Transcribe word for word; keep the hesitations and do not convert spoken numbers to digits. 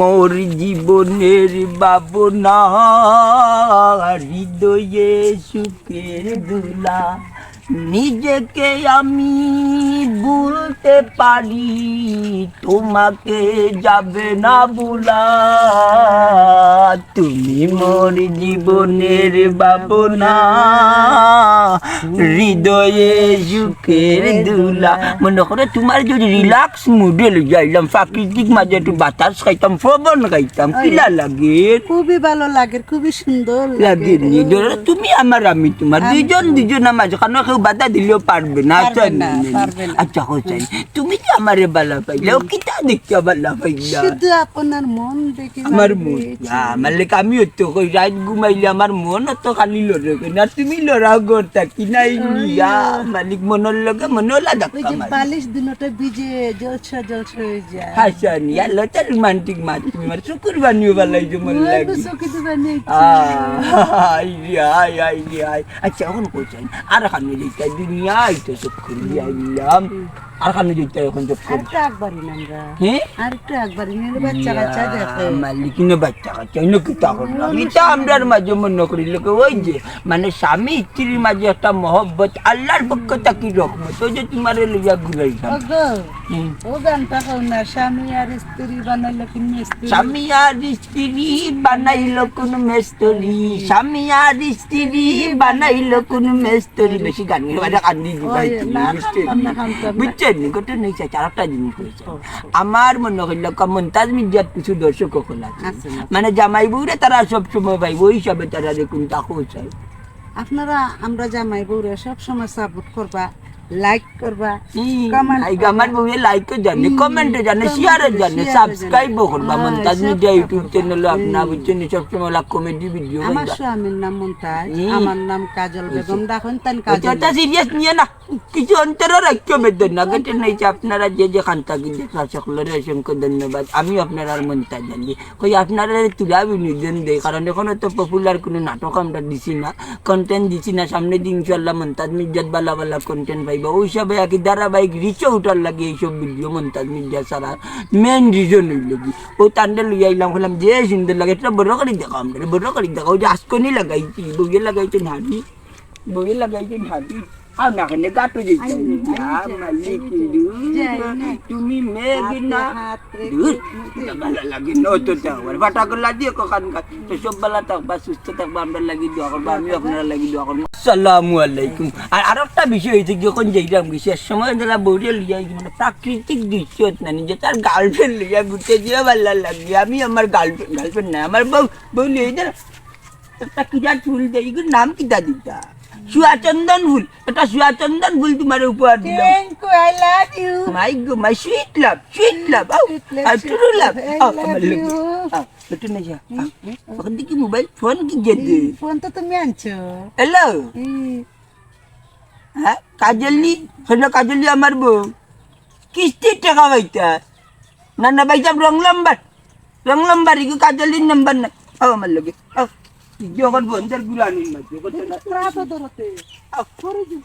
মোর জীবনের ভাবনা, হৃদয়ে সুখের দোলা, নিজেকে আমি ভুলতে পারি, তোমাকে যাবে না ভোলা। তুমি মোর জীবনের ভাবনা, হৃদয়ে সুখের দোলা। মনো করো তুমার যদি রিল্যাক্স মুডে লইয়া আইলাম, প্রাকৃতিক মাঝে একটু বাতাস খাইতাম, পবন খাইতাম, কিলা লাগে? খুবই ভালো লাগে, খুবই সুন্দর লাগে। লাগে নি? ধরো তুমি আমার, আমি তোমার, দুইজন দুইজনের মাঝে কেউ বাধা দিলেও পারবে না। পারবে না, পারবে না। আচ্ছা, হোসেন, তুমি যে আমারে বালা পাইলাও, কিতা দেখিয়া বালা পাইলা? শুধু আপনার মন দেখে আমার মন। না, মালিক, আমিও তো কই, রাইত ঘুমাইলে আমার মন তো খালি লড়ে, না তুমি লড়াও গড় থাকি নাই নিয়া, মালিক, মনর লগে মনলা ধাক্কা মারে। বালিশ দুনোটা ভিজে জলসা জলসা হয়ে যায়। হাসানি, আল্লাহ, তার রোমান্টিক মাত তুমি আমার চকুর বানিও বালাই যে মন লাগে। চকুর বানিয়ে আয় রে আয়, আয় রে আয়। আচ্ছা, এখন কই চাই? আর খানো যাইতাই, দুনিয়ায় তো চকুর আইলাম। আর খানো যাইতাই এখন চকুর। আর তো একবারই না আমরা। হ্যাঁ? আর তো একবারই না, বাচ্চা কাচ্চা দেখে। মালিক, ইনো বাচ্চা কাচ্চা, ইনো কিতা করলাম? ইটা আমরার মাঝে মনো করি লোকে ওই যে, মানে, স্বামী স্ত্রীর মাঝে একটা মহব্বত, আল্লাহর পক্ষ থাকি রহমত। ওই যে তুমারে লইয়া ঘুরাইলাম। ওগো, হুম। ও গানটা কও না, স্বামী আর স্ত্রী বানাইলো কোন মিস্ত্রি? স্বামী আর স্ত্রী বানাইলো কোন মিস্ত্রি? স্বামী আর স্ত্রী বানাইলো কোন মিস্ত্রি? বেশি গান গেলে বাজে কান্দি দিবা। ওই, না, মিস্ত্রি। কান্দতাম না, কান্দতাম না। বুঝছেন? ঘটনা হইছে, আর একটা জিনিস হইছে। আমার মনো কইলো কা মন্তাজ মিডিয়াত কিছু দর্শক অকল আছে। আছে, আছে। মানে জামাই বউরে তারা সব সময় পাইবো, ওই হিসাবে তারা দেখুন তাকো চাই। আপনারা আমরা জামাই বউরে সব সময় সাপোর্ট করবা, লাইক করবা, হুম, comment এই করবা। আমার বউয়ে লাইকও জানে, হুম, কমেন্টও জানে, comment শেয়ারও জানে, শেয়ারও জানে। সাবস্ক্রাইবও করবা। হ্যাঁ, মন্তাজ মিডিয়া YouTube চ্যানেলে আপনারা বুঝছেন, সব সময় কমেডি ভিডিও আমার স্বামীর নাম মন্তাজ, হুম। আমার নাম কাজল বেগম, দেখুন তান কাজল। এটা সিরিয়াস নিয়ে না। কিছু অন্তরে রাখিও বেদন না, গেটে নাই যে আপনারা যে যে খান্তা গিয়ে দেখরা সকলরে অসংখ্য ধন্যবাদ। আমি আপনারার মন্তাজ আলী। কই আপনারা তুলা বিনোদন দেই, কারণ এখনো তো পপুলার কোনো নাটক আমরা দিছি না, কন্টেন্ট দিছি না। সামনে দিন ইনশাআল্লাহ মন্তাজ মির্জাত বালা বালা কন্টেন্ট পাইবা। ওই সবে আর কি ধারাবাহিক রিচে উঠার লাগে এইসব ভিডিও মন্তাজ মির্জা ছাড়া মেইন রিজন হইল কি? ও তান্ডে লইয়া আইলাম, বললাম যে সুন্দর লাগে, এটা বড় করে দেখাও আমরা, বড় করে দেখাও। ওই যে আজকনি লাগাইছি, বউয়ে লাগাইছে নানি। বউয়ে লাগাইছে ভাবি। আও না, কেনে গাটো যাইতাম। আই, ইয়া আই, মালিক, আই, দূর, যাই না। তুমি মেঘ না। হাত রে, দূর, হাত রে। বালা লাগে না তো, তা আবার ফাটা গলা দিয়ে কখন গা-, তো সব বালা থাকবা, সুস্থ থাকবা, আমরার লাগি দোয়া করবা, আমিও আপনারার লাগি দোয়া করবো। আসসালামু আলাইকুম। আর আরো একটা বিষয় হইছে, যখন যাইতাম কি, শেষ সময় যারা বউরে লইয়া, এই মানে প্রাকৃতিক দৃশ্য না, নিজে তার গার্লফ্রেন্ড লইয়া ঘুরতে দিয়ে ভালো লাগে। আমি আমার গার্লফ্রেন্ড, গার্লফ্রেন্ড না, আমার বউ, বউ লইয়া যারা একটা কিতা ফুল দেয়, এগুর নাম কিতা দিতা? সুয়াচন্দন ফুল। একটা সুয়াচন্দন ফুল তোমার উপহার দিলাম। Thank you, I love you। My go, my sweet love, sweet love। আও, sweet love, আও, true love। I আও, love আমার love। You। আও, একটু নিয়ে যা। আও। হুম, হুম। ওখান থেকে মোবাইল ফোন কি গেছে? এই ফোন তো তুমি আনছো। হ্যালো। হুম। হ্যাঁ, কাজলি, হ্যালো কাজলি আমার বউ। কিস্তির টাকা পাইতা? না, না, পাইতাম রং নাম্বার। রং নাম্বার, ইগু কাজলির নাম্বার না। আও আমার লগে, আও। যখন বন্দর গুলানির মধ্যে, যখন এটা তো ত্রাস ধরতে। আও। করে দিব।